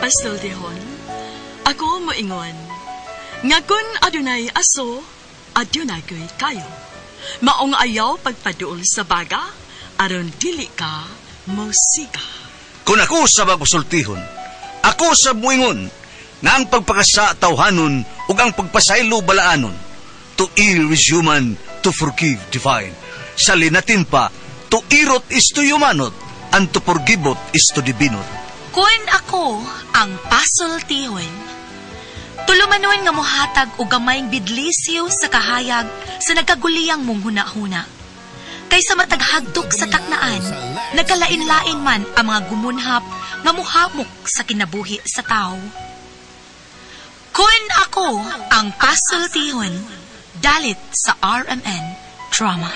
pasultihon, ako moingon, nga kun adunay aso, adunay ko'y kayo. Maong ayaw pagpaduol sa baga, aron dili ka mosiga. Kung ako sa bagusultihon, ako sa muingon, nga ang pagpakasa tawhanon ug ang pagpasaylo balaanon. To err is human, to forgive divine. Sa linatin pa, to irot is to humanot, and to forgivot is to divinot. Kun ako ang pasultihon, tulumanon nga mohatag og gamayng bidlisyo sa kahayag sa nagkaguliyang mong hunahuna. Kaysa mataghagdok sa taknaan, nagkalain-lain man ang mga gumunhap nga muhamok sa kinabuhi sa tao. Kun ako ang pasultihon, dalit sa RMN Drama.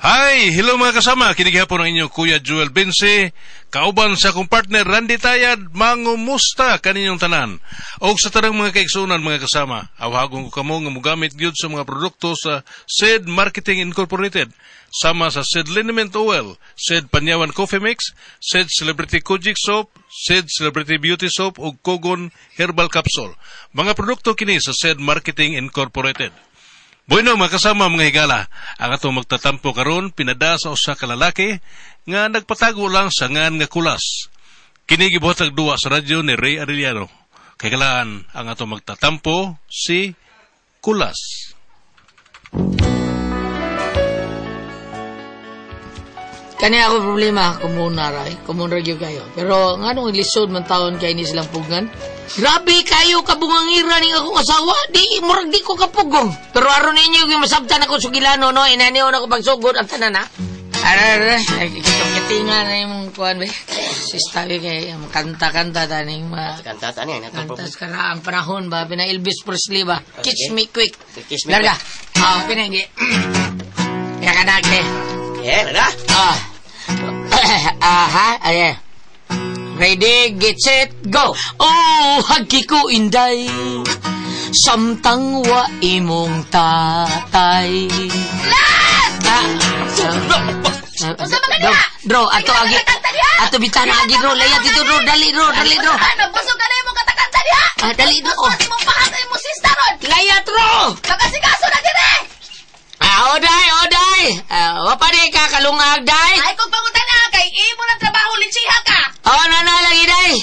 Hi! Hello mga kasama! Kinigihapon ang inyong Kuya Joel Bense, kauban sa akong partner Randy Tayad, mangumusta kaninyong tanan. Og sa tanang mga kaigsunan mga kasama, awhagon ko kamo nga mogamit gyud sa mga produkto sa SED Marketing Incorporated, sama sa SED Liniment Oil, SED Panyawan Coffee Mix, SED Celebrity Kojic Soap, SED Celebrity Beauty Soap ug Kogon Herbal Capsule. Mga produkto kini sa SED Marketing Incorporated. Bueno, mga kasama mga higala, ang atong magtatampo karon pinada sa usa ka lalaki nga nagpatago lang sa ngan nga Kulas. Kini gibuhatag duwa sa radyo ni Ray Arellano. Kay kalaan ang atong magtatampo si Kulas. Kani ako problema, kumuna ra, kumuna gyud kayo. Pero nganong lisod man taon kay ni silang pugan? Grabe kayo kabungangira ning akong asawa, di murag di ko kapugong. Pero aron ninyo gyud masabtan ako sugilano no, inaniw na ko pagsugod ang tanan ha. Ara, kitingan na imong kuan be. Sista be kay kanta-kanta taning ma. Kanta tani na Kanta sa karaang panahon ba pina Elvis Presley ba? Kiss me quick. Kiss me. Larga. Ah, pinagi. Ya kanake. Yeah, larga. Ah. Aha, ayan. Ready, get set, go. Oh, hagi ko inday. Samtang wa imong tatay. Unsa man ka Dro, ato agi. Ato bitana agi dro, layat dito dro, dali dro, dali dro. Nabusog ka na imong katakanta diha. Ah, dali dro. Imong pahatay mo sista ron. Layat dro. Makasikaso na dire. Ah, oday, oday. Ah, wa pa di ka kalungag day. Ay kung pangutana kay imo ng trabaho litsiha ka. Oh, na na lagi day.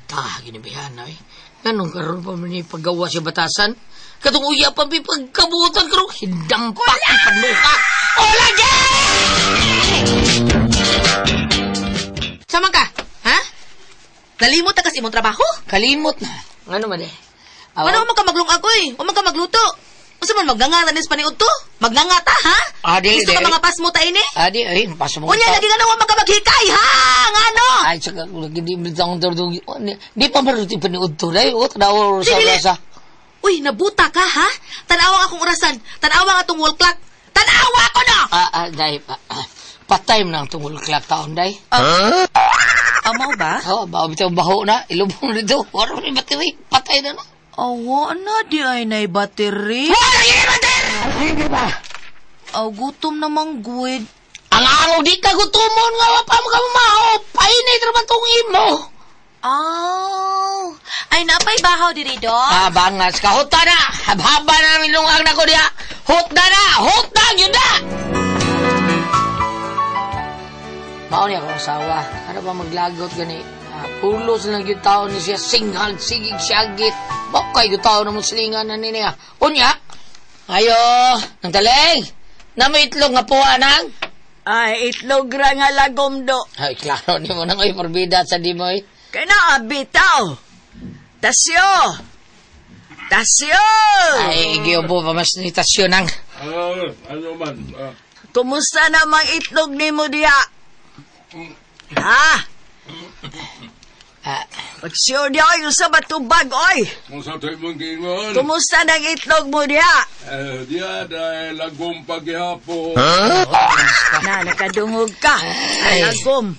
Ta, ginibihan na eh. Ganun karon pa man ni paggawa sa batasan. Katong uya pa mi pagkabutan karon hidampak ang panuka. O lagi! Sama ka, ha? Nalimot na kasi imong trabaho? Kalimot na. Ngano man eh? Ano man ka maglungag oy? O man ka magluto? Unsa man magnanga tanis paniud to? Magnanga ta, ha? Ah, di, Gusto di. ka mga pasmo ta ini? Ah, di, ay, pasmo. Unya lagi nga wa man ka maghikay, ha? Ngano? Ay, saka, lagi di, bitang dardong, di pa maruti paniud to, day. O, tanaw, Di, dili. rasa. Uy, nabuta ka, ha? Tanawa akong orasan. Tanawa ang atong wall clock. Tanawa ko no! Ah, day, patay mo na ang tungol clock taon, day. Amaw ba? Oh, bawo bitaw baho na, ilubong nito. Wala mo ni battery, patay na na. Awa na, di ay nay battery. Wala ni battery! Aw, gutom namang guid. Ang ango di ka gutumon nga wa pa mo ka mamaho. Painit ra man tong imo. Aw, ay napay bahaw diri do. Ah, bangas ka huta na. Habhaba na ang ilungag na ko diha. Hutda na, hutda gyud na. Mao ni akong asawa. Ano ba maglagot gani? Ah, pulos lang gyud taon ni siya singhag sigig siyagit. Bakay gyud taon na mo silingan na niya. Unya. Ayo, nang taling. Namo itlog nga puwa nang. Ay, itlog ra nga lagom do. Ay, klaro ni mo nang oy porbida sa di mo eh. Kay na bitaw. Tasyo. Tasyo. Ay, giubo pa mas ni tasyo nang. Ano man? Kumusta namang itlog nimo diha? Ha? Ah, Pagsure diha oy usa ba tubag oy? Kung sa tayo mong gingon, Kumusta nang itlog mo diha? Diya dahil lagom paghihapon. Na nakadungog ka. Ay. Lagom.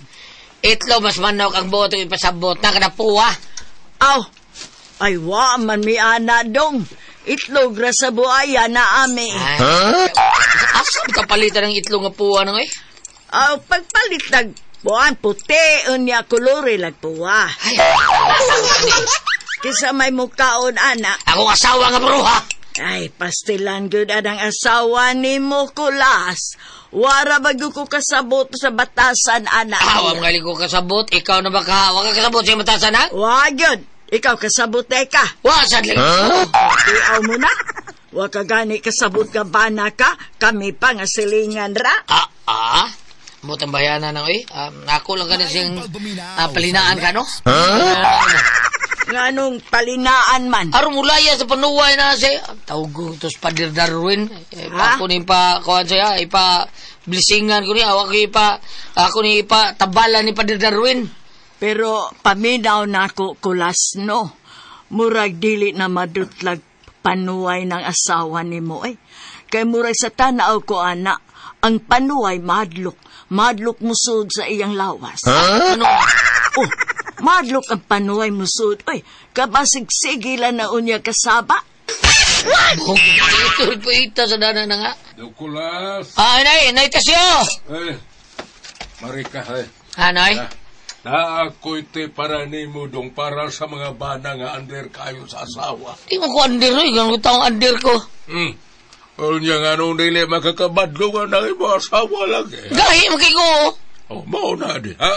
Itlog mas manok ang buot ang ipasabot na kanapuwa. Aw. Ay wa man mi ana dong. Itlog ra sa buaya na ami. Huh? Asa ka palitan ng itlog nga puwa nang eh? Aw, pagpalit nag buwan puti unya kolore lag puwa. Ay, Kisa may mukaon ana. ako asawa nga bruha. Ay, pastilan gud anang asawa nimo Kulas. Wara bago ko kasabot sa batasan ana. Awa mga ko kasabot, ikaw na ba ka? Wa ka kasabot sa batasan ha? Wa gyud. Ikaw kasabot ka. Wa sad lagi. Huh? Tiaw mo na. Wa ka gani kasabot ka bana ka, kami pa nga silingan ra. Ah, ah. Mo tambayana na oy. Ako lang kanin siyang palinaan ka no? Huh? Nganong palinaan man? Aron mulaya sa panuway na siya. Tawag ko tos Pader Darwin. Eh, ako ni pa kuan siya, ipa blessingan ko ni awak ko ipa ako ni ipa tabala ni Pader Darwin. Pero paminaw na ako Kulas no. Murag dili na madutlag panuway ng asawa nimo eh. Kay murag sa tanaw ko ana, ang panuway madlok. Madlok musud sa iyang lawas. Huh? Ano? Oh, madlok ang panuway musud. Oy, kabasig-sigila na unya kasaba. What? Ito po ita sa dana na nga. Kulas. Ah, nay, nay tasyo. Eh, Marika, eh. Ah, nay? Na ako'y te para nimo dong para sa mga bana nga under kayo sa asawa. Di mo ko under, eh. Ganun taong under ko. Hmm. Unya nga nung dili makakabadlo nga na imo asawa lagi. Gahi mo kay ko. Oh, mao na di, ha?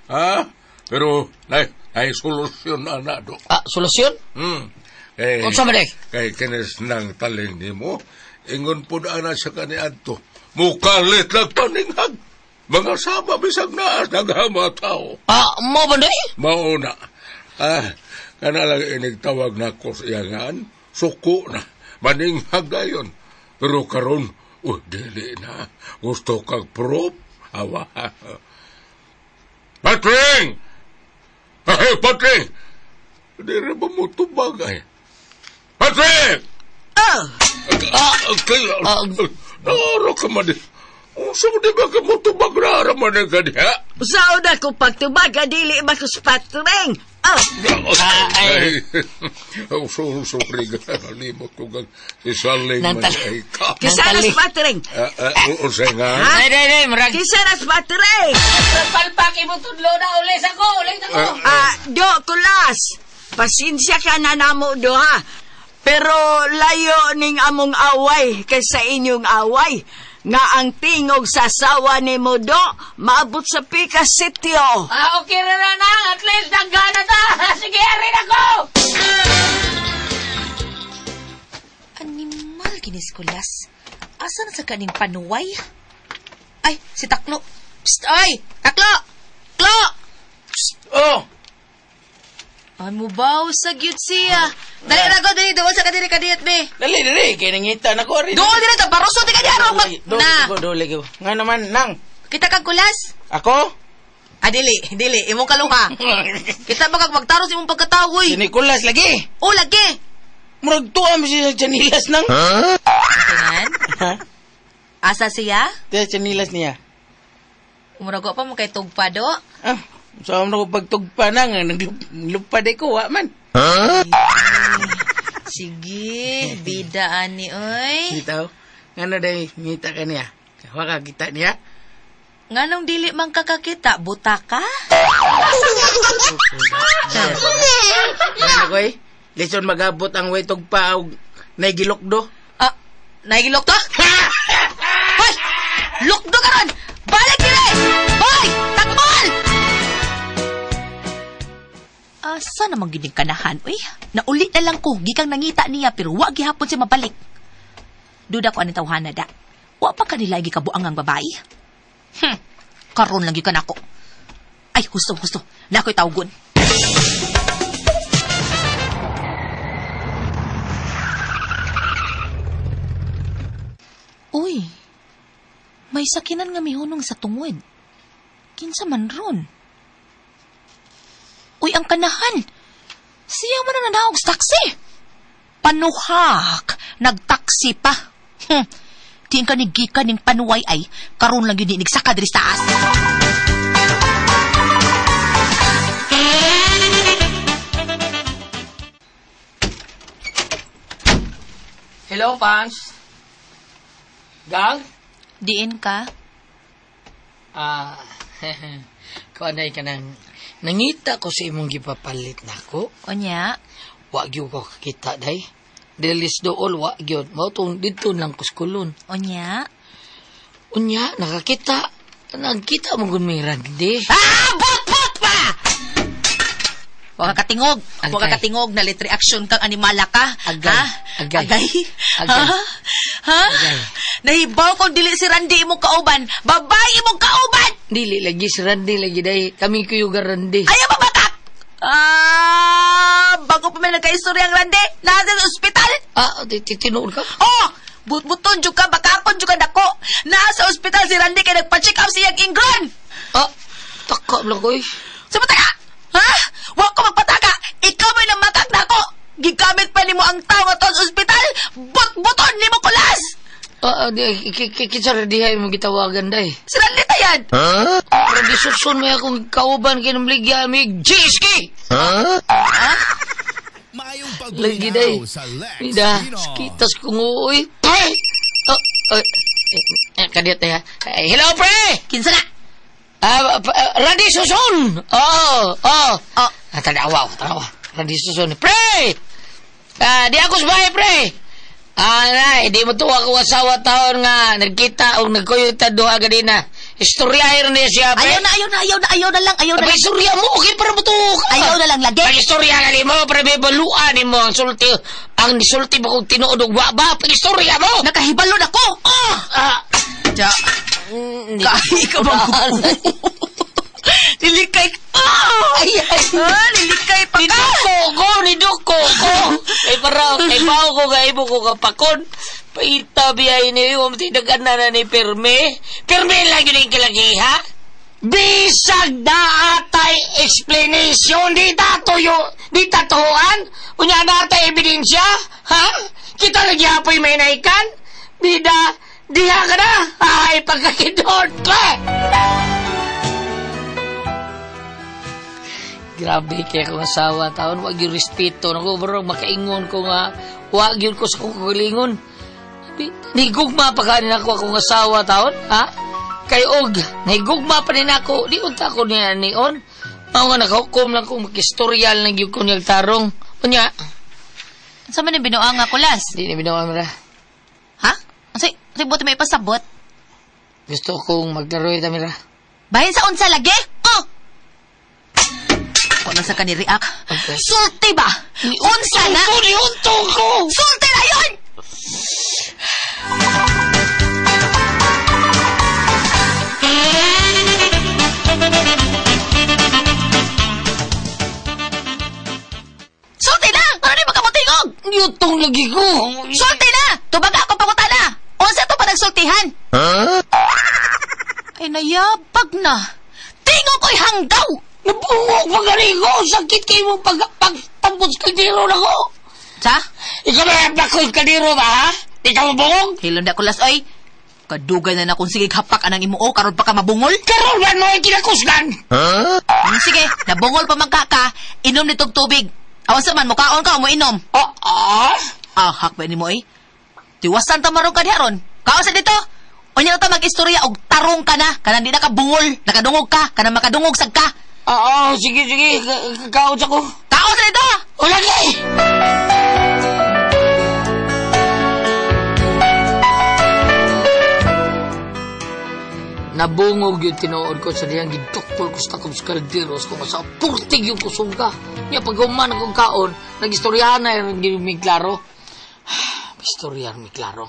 Ha? Pero, nay, ay solusyon na na do. Ah, solusyon? Hmm. Eh, unsa man eh? Kay kinis nang taling nimo, ingon pud ana sa kaniadto. Mukalit lang paninghag. Mga sama bisag naas naghama tao. Ah, mo ba day? Mao na. Ah, kana lang inigtawag na ko sa iyangan, suko na. Maninghag dayon. Pero karon, dili na. Gusto kag proof? Awa. Patring! Ay, Patring! Di rin ba mo tubag ay? Patring! Oh! Naro ka man di. Unsa mo di ba ka mo tubag na araman ka diha? Sao na ko pagtubag, dili ba ko sa Patring? Oh! Ay! Sorry, nalimot ko kang si Saling man ay ka. Kisa na sa Patring! Unsa nga? Ay, ay, ay, marag. Kisa na sa Patring! Palpak imo tudlo na, ulis ako, ulis ako! Do, Kulas! Pasensya ka na namo, do, ha? Pero layo ning among away kaysa inyong away. Nga ang tingog sa asawa ni Modo, maabot sa pikas sityo. Ah, okay na na na. At least, nanggana ta. Sige, arin ako! Animal, kinis Kulas. Asa na sa kaning panuway? Ay, si Taklo. Psst, ay! Taklo! Taklo! Psst, oh! Ay, mubaw sa gyud siya. Dali na ko, dali. Doon sa kadiri kadiyot, be. Dali, dali. Kaya nangita na ko. Doon, dali. Tabaroso, di ka diyan. Na. Dole, dole. Nga naman, nang. Kita kang Kulas? Ako? Ah, dili. Dili. Imong kaluha. Kita ba kag magtaros imong pagkatawoy? Si Nicolas lagi. Oh, lagi. Murag tuwa mo siya sa chanilas nang. Huh? Ha? Asa siya? Tiya, chanilas niya. Murag pa mo kay tugpa, do? Ah. So, ano ko pagtugpa na nga, naglupad ay ko, wa man. Huh? Sige, bida ani, oy. Itaw, nga na day, ngita ka niya. Wa ka kita niya. Nganong dili man kakakita, buta ka? Nga na ko, eh. Lison magabot ang way tugpa, og naigilokdo. Ah, naigilokdo? Hoy! Lukdo karon! Balik dire! Hoy! Takbol! Asa namang gining kanahan, uy? Nauli na lang ko, gikang nangita niya, pero wa gihapon siya mabalik. Duda ko aning tawhana da. Wa pa kanila gikabuang ang babae. Karon lang gyud kanako. Ay, husto, husto. Nakoy tawgon. Uy, may sakinan nga mihunong sa tungod. Kinsa man ron? Uy, ang kanahan. Siya man ang nanaog sa taxi. Panuhak, nagtaksi pa. Diyan ka ni gikan ning panuway ay, karon lang yun ni nagsaka diri sa taas. Hello, fans. Gang? Diin ka? Ah, kuanay ka nang nangita ko sa imong gipapalit nako. Unya? Wa gyud ko kakita day. Dilis dool wa gyud. Mao tong didto lang ko skulon. Unya? Unya nakakita. Nagkita mo gun may Randy. Ah! Bot-bot pa! Wa ka katingog. Wa ka Agay. katingog na lit reaction kang animala ka. Agay. Ha? Agay. Agay. Agay. Ha? Ha? Agay. Nahibaw kung dili si Randy imong kauban. Babae imong kauban! Dili lagi si Randy lagi day. Kami kuyuga Randy. Ayaw mabakak! Ah, bago pa may nagkaistorya ang Randy, nasa sa ospital. Ah, tinuod ka? Oh, but-buton jud ka, bakakon jud ka dako. Nasa ospital si Randy kay nagpa-check up siyang ingron. Ah, taka lang ko eh. Sa pataka! Ha? Wa ko magpataka. Ikaw may namakak nako. Gigamit pa nimo ang tao nga sa ospital. But-buton nimo kulas. Ah, di, kinsa Randy hay mo gitawagan day. Si Randy tayad. Randy susun may akong kauban kay namligya mi GSK. Maayong Lagi day. pagulinaw sa Lex Mida, Pino. kitas kong uoy. Pre! Oh, oh, eh, kadiyot na ya. Eh, hello, pre! Kinsa na? Ah, Randy Susun! Oh, oh. Oh. Ah, tanawa, tanawa. Randy Susun. Pre! Ah, di ako sa bahay, pre! Ah, nay, di mo tuwa kong asawa taon nga nagkita o nagkuyuta duha ganina. Istoryahin niya siya, pre. Ayaw na, ayaw na, ayaw na, ayaw na lang, ayaw na Abay, lang. istorya mo, okay para mo tuwa ka. Ayaw na lang lagi. Pag istorya ka nimo, para may baluan nimo ang sulti. Ang sulti mo kung tinuod og wa ba, pag istorya mo! Nakahibalon ako. Oh! Ah, Ja. Kahi ka bang Nilikay. Oh! Ay, ay. Ah, nilikay pa ka. Niduko ko, niduko ko. Kay para, kay pao ko, kay ibo ko kapakon. Paita biyay ni mo, tinag-ana na ni Pirme. Pirme lang yun ang kilagi, ha? Bisag daatay explanation, di tatuyo, di tatuan, unya natay ebidensya, ha? Kita lagi apoy may naikan, bida, diha ka na, ay pagkakidot, pre! Grabe kay akong asawa taon, wag yung respeto nako bro, makaingon ko nga, wag yun ko sa kong kagalingon. Nigugma pa kanin ako akong asawa taon, ha? Kay og, nigugma pa din ako, di unta ko niya nion. Mao nga nakahukom lang kong makistoryal ng gyud ko niyang tarong. Unya, Sa man ni binuang nga kulas? di na binuang ra. Ha? Unsay buti may ipasabot? Gusto kong maglaro ita mira. Bahin sa unsa lagi? Oh! Wala sa kaniriak. Okay. Sulti ba? Unsa na? Ni untong ko! Sulti na yun! Sulti na! Ano ni makamutingog? Ni untong lagi ko! Sulti na! Tubaga ako pangutana! Unsa to pa nagsultihan? Huh? Ay, nayabag na! Tingog ko'y hanggaw! Nabungog pa gani ko! Sakit kayo mo pagtambot sa kaldero na ko! Sa? Ikaw ba yung bakod kaldero ba, ha? Ikaw mabungog? Hilon na kulas, oy! Kadugay na na kung sige hapak anang imuo, karon pa ka mabungol? Karon man mo ang kinakusgan! Huh? Sige, nabungol pa man ka ka, inom nitog tubig. Awan sa man, mukaon ka o mo inom? Ah, ah? Ah, hakbay ni mo, eh. Tiwasan ta marong ka diha ron. Kaon sa dito! Unya ta mag-istorya og tarong ka na, kanang di na ka bungol, nakadungog ka, kanang makadungog sad ka. Oo, sige, sige. Kaon sa ko. Kaon sa dito! Ulagi! Nabungog yung tinuod ko sa diyang gidukpol ko sa takong kalderos kung sa purtig yung kusog ka. Niya pag human akong kaon, nag-istoryahan na yung mi klaro. Istorya mi klaro.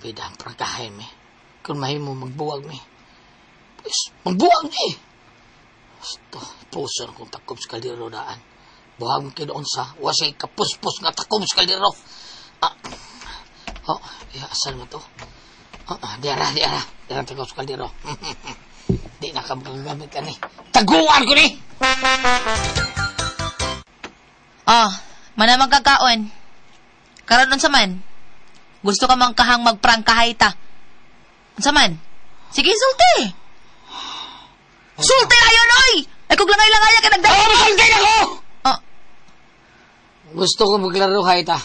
Bida ang prangkahay mi. Kung mahimo magbuwag mi. Pues, magbuwag mi! Basta, puso na kong takob sa kaldero daan. Buhag mo kinoon sa, wasay kapuspos nga takob sa kaldero. Ah, oh, asal mo to? Ah, diara, diara. Diara takob sa kaldero. Di na ka magagamit ka ni. Taguan ko ni! Oh, manamang kakaon. Karon unsa man? Gusto ka mang kahang magprangkahay ta. Unsa man? Sige, sulti. Sulti ayon oy! Ay kung langay-langay ka nagdala. Oh, sulti na ko! Oh. Gusto ko maglaro kahit ta.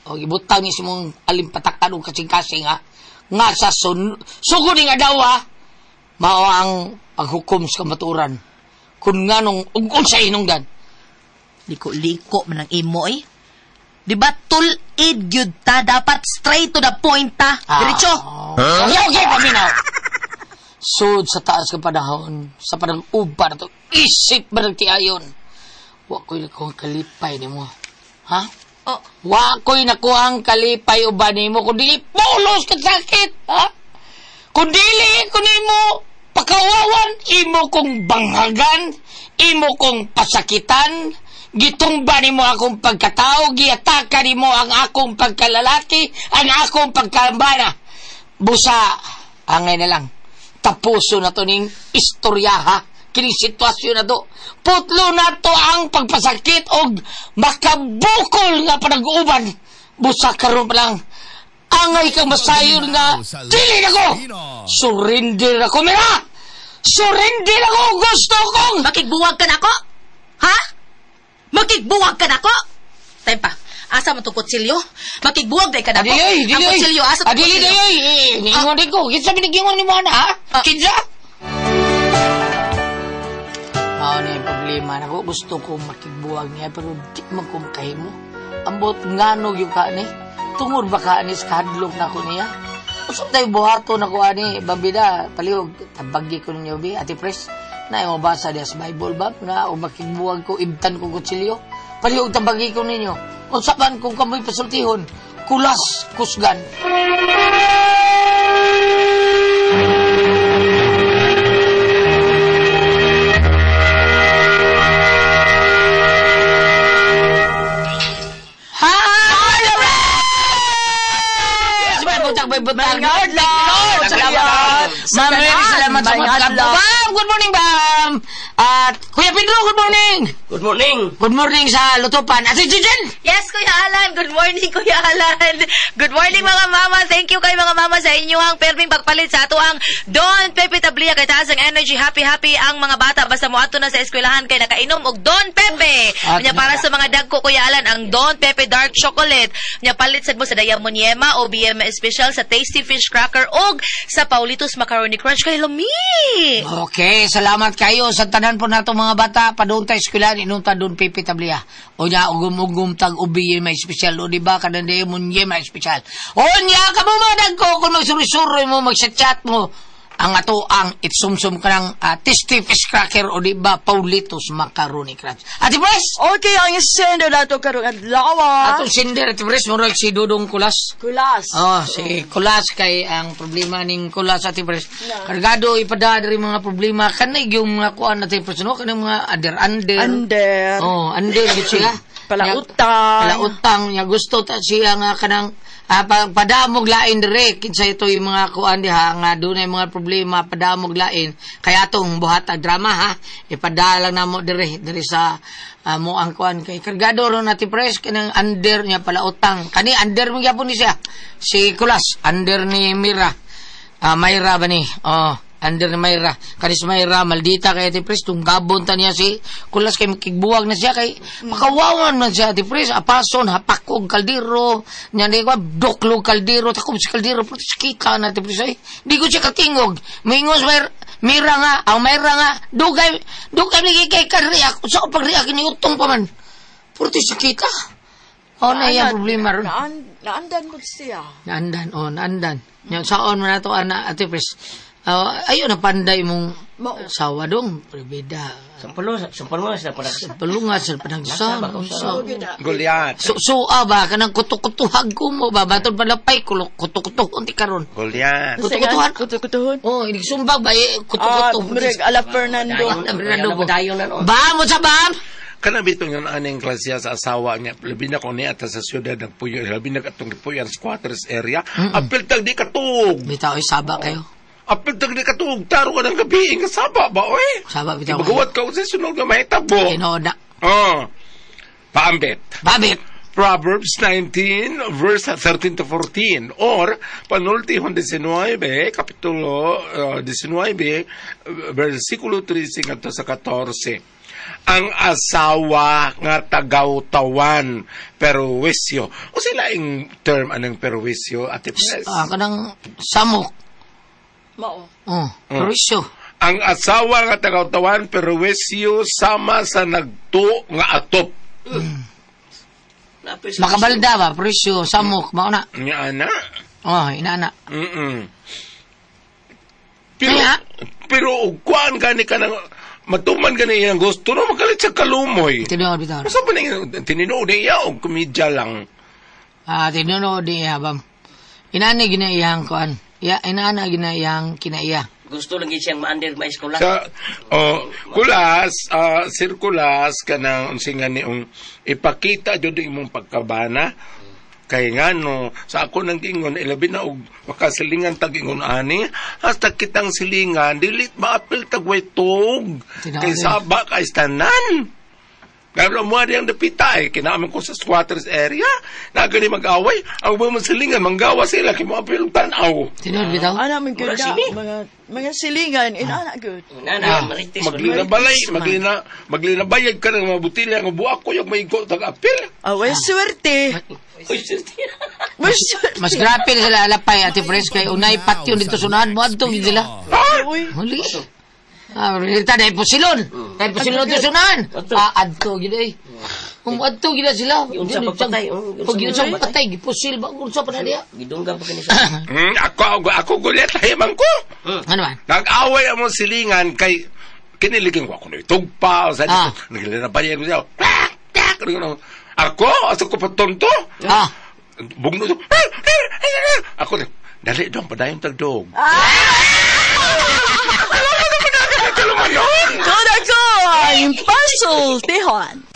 O ibutang ni simong alimpatakan og kasing-kasing ha. Nga sa sugod ning adlaw ha, mao ang paghukom sa kamatuoran. Kun nganong ug unsa hinungdan. Liko-liko man ang imo eh. Di ba tulid gyud ta dapat straight to the point ta. Diretso. Okay, okay, paminaw. Sud sa taas ka panahon, sa panag-uba na to, isip ba nagtiayon? Wa ko'y nakuhang kalipay nimo. Ha? Oh. Wa ko'y nakuhang kalipay uban nimo kung dili pulos ka sakit, ha? Kung dili ko nimo pakawawan, imo kong banghagan, imo kong pasakitan, gitumba nimo akong pagkatao, giataka nimo ang akong pagkalalaki, ang akong pagkambana. Busa, angay na lang. Tapuso na to ning istorya, ha? Kining sitwasyon na to. Putlo na to ang pagpasakit og makabukol nga panag-uban. Busa karon pa lang. Angay kang masayon nga dili na ko. Surrender ako, Mira! Surrender ako! Gusto kong! Makigbuwag ka na ako? Ha? Makigbuwag ka na ako? Time pa. Asa man tong kutsilyo? Makigbuwag day ka na ako? Adili, Ang dili. kutsilyo, asa tong Adili, kutsilyo? dili. Niingon din ko. Kinsa binigingon ni mo na, ha? Kinsa? Mao na yung problema na ko. Gusto ko makigbuwag niya, pero di man ko makahimo. Ambot ngano yung ka ni. Tungod ba ka ni sa kahadlok na ko niya? Usap tayo buhato na ko ani, babida, palihog, tabagi ko ninyo, bi, Ate Pres, na yung mabasa diya sa Bible ba, na o makigbuwag ko, ibtan ko kutsilyo, palihog, tabagi ko ninyo. Usapan kung kamoy pasultihon, kulas, kusgan. Salamat. Ma'am Mary, salamat sa mga pagkapo. Bam! Good morning, Bam! At Kuya Pedro, good morning! Good morning! Good morning sa Lutupan. Ate Jijen! Yes, Kuya Alan. Good morning, Kuya Alan. Good morning, mga mama. Thank you kay mga mama sa inyong perming pagpalit sa ato ang Don Pepe Tablia. Kay taas ang energy. Happy, happy ang mga bata. Basta mo ato na sa eskwelahan kay nakainom og Don Pepe. Nya para sa mga dagko, Kuya Alan, ang Don Pepe Dark Chocolate. Nya palit sad mo sa Diamond Yema o BM Special sa Tasty Fish Cracker og sa Paulitos Macaroni Crunch. Kay lami! Okay, salamat kayo sa tanan po nato mga bata. Padung tayo eskwelahan, inom ta Don Pepe Tablia. O nya, ugum-ugum tag ubi may espesyal. O di ba, kanang di mo niya may espesyal. O nya, kamo mga dagko, kung magsuroy-suroy mo, magsachat mo, ang ato ang itsumsum ka ng Tasty Fish Cracker o di ba, Paulitos Macaroni Crunch. Ate Pres! Okay, ang sender nato karong adlaw. Atong sender, Ate Pres, murag si Dudong Kulas. Kulas. Oh, si Kulas kay ang problema ning Kulas, Ate Pres. Kargado ipada diri mga problema kanay yung mga kuan, Ate Pres, no, kanang mga under-under. Under. Oh, under gid sila. Palautang. Palautang niya gusto ta siya nga kanang padamog lain dire kinsa ito yung mga kuan diha nga dunay mga problema padamog lain kaya atong buhat ang drama ha ipadala namo dire dire sa mo ang kuan kay kargado ron Ate Pres kanang under niya palautang kani under mo gyapon ni siya si Kulas under ni Mira Mayra ba ni oh under ni Mayra kani si Mayra maldita kay Ate Pres tunggabon ta niya si Kulas kay makigbuwag na siya kay makawawan man siya Ate Pres apason hapakog kaldero nya di ko doklog kaldero takob sa kaldero pero kita na Ate Pres ay di ko siya katingog moingon sa Mira nga ang Mayra nga dugay dugay ni kay ka-react sa pag-react ni utong pa man puro kita oh na iya problema ron Naandan mo siya. Naandan oh naandan nya saon man nato ana Ate Pres. Ayun na panday mong sawa dong, pribida. Sampalunga sa panagsa. Sampalunga sa panagsa. Goliath. Suа ba, kanang kutukutuhag ko mo ba, batod palapay, kutukutuhon ti karon. Goliath. Kutukutuhan? Kutukutuhon. Oh, sumbag ba, kutukutuhon. Murag, ala Fernando. Ba mo sa bam? Kanang bitong yung aning klasya sa asawa niya, labi na kung niya sa siyudad ng Puyo, labi na katong Puyo, squatters area, apil tag di katug. Bitaw, saba kayo. Apil tag di katug, taro ka ng gabi, nga saba ba, oy? Saba, bitaw. Ibagawat ka sa sunod na mahitabo. Tinood na. Oh. Paambit. Paambit. Proverbs 19, verse 13 to 14, or Panultihon 19, Kapitulo 19, versikulo 13 ngadto sa 14. Ang asawa nga tagaw-tawan, perwisyo. O sila yung term anong perwisyo, Ate Pres? Ah, kanang samok. Mao. Oh, perwisyo. Ang asawa nga tagaw-tawan, perwisyo, sama sa nagto nga atop. Makabalda ba? Perwisyo, samok, mao na. Nga ana? Oh, inaana. Pero, Kaya? pero kuan gani ka ng matuman gani iyang gusto no makalit sa kalumoy. Tinuod bitaw. Masa pa ning tinuod niya og komedya lang. Ah, tinuod niya bam. Inani gina iyang kuan. Ya, inaana gina iyang kinaiya. Gusto lang gid siyang maander ma-eskwela. Sa oh, kulas, sir kulas kanang unsa nga ni ipakita jud imong pagkabana. Kay ngano sa ako nang gingon ilabi na og makasilingan tag ingon ani hasta kitang silingan dili maapil tag way tug kay saba kay tanan. Kaya mo ang dapita eh kinaman ko sa squatters area na gani mag-away ang mga silingan manggawa sila kay moapil tan-aw. Tinuod bitaw. Ana man gyud mga silingan inana gyud. Inana marites. Maglinabalay, maglinabayag ka ng mga butilya nga buak ko yung maigo tag apil. Away swerte. Uy, swerte. Mas grabe na sila alapay, Ate Pres, kay unay patyon dito sunahan mo adto gid sila. Uy. Huli. Ah, resulta dahil pusilon. Dahil pusilon dito sunahan. Ah, adto gid ay. Kung adto gid sila. Unsa pagpatay? Pag unsa pagpatay, gipusil ba unsa pa na diya? Gidunggan pa kini sa. Ako gulit hayaman ko. Ano man? Nag-away ang mga silingan kay kiniligin ko ako na itugpa sa naglinabayag ko siya. Ako, asa ko patonto? Ah. Bugno. Ako, dali dong, padayon tagdog. Koda ko ang pasultihon.